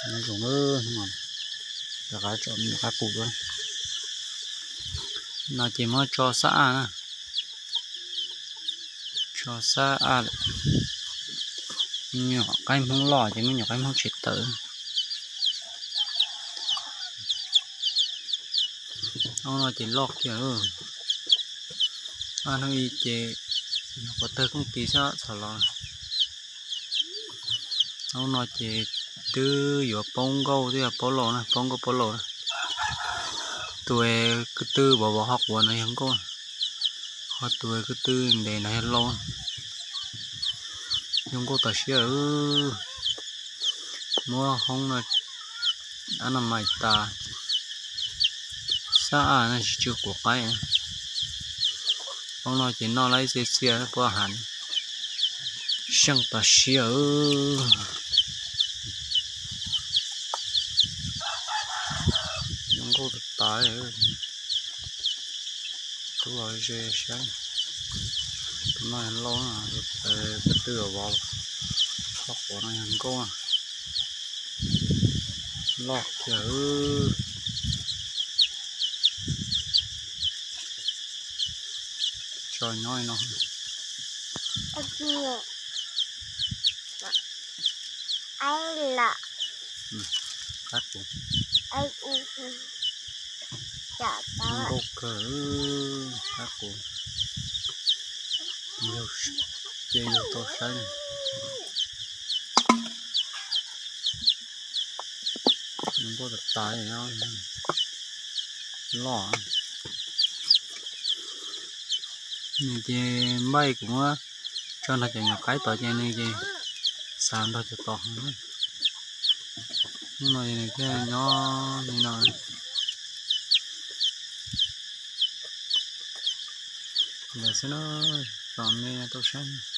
Nyob zoo, rov qab tso me nyuam qaib qus dua. No ces muab tso xab aj na. Tso xab aj lawm. Me nyuam qaib Hmoob loj ces muab nyuam qaib Hmoob tsev tawm. Ob no ces loj kiag. Ob hnub ib ces nyuam qhuav tawg kooj tis xwb txhom los. Ob no ces twb yuav paub nkauj twb yog paub laus na, paub nkauj paub laus na. Tus kwv tw vov vov qhov quav no yog nkauj, ho tus kwv tw ntev no yog laus. Zoo nkauj tas siab. Muab hoob no, ab no mais tas, xab aj no tsis tsw quav qaib. Hoob no ces noj laib txia txia puab hav, seej tas siab. Zoo nkauj tas tas. Tub los ze saib. Tus no yog laus, tus kwv tw vov qhov quav no yog nkauj, loj kiag. Tso nyob li no. Qaib qus, zoo nkauj kawg. Qaib qus, ces yug tau saib. Zoo nkauj tas tas. Loj. Nws ces npaij kuv muab tso nrog cov nyuam qaib tod ces nws ces xav nrog cov tod heev. Hnub no ces nws thiaj nyob li no. Ntawd xwb na, tsom me tau saib.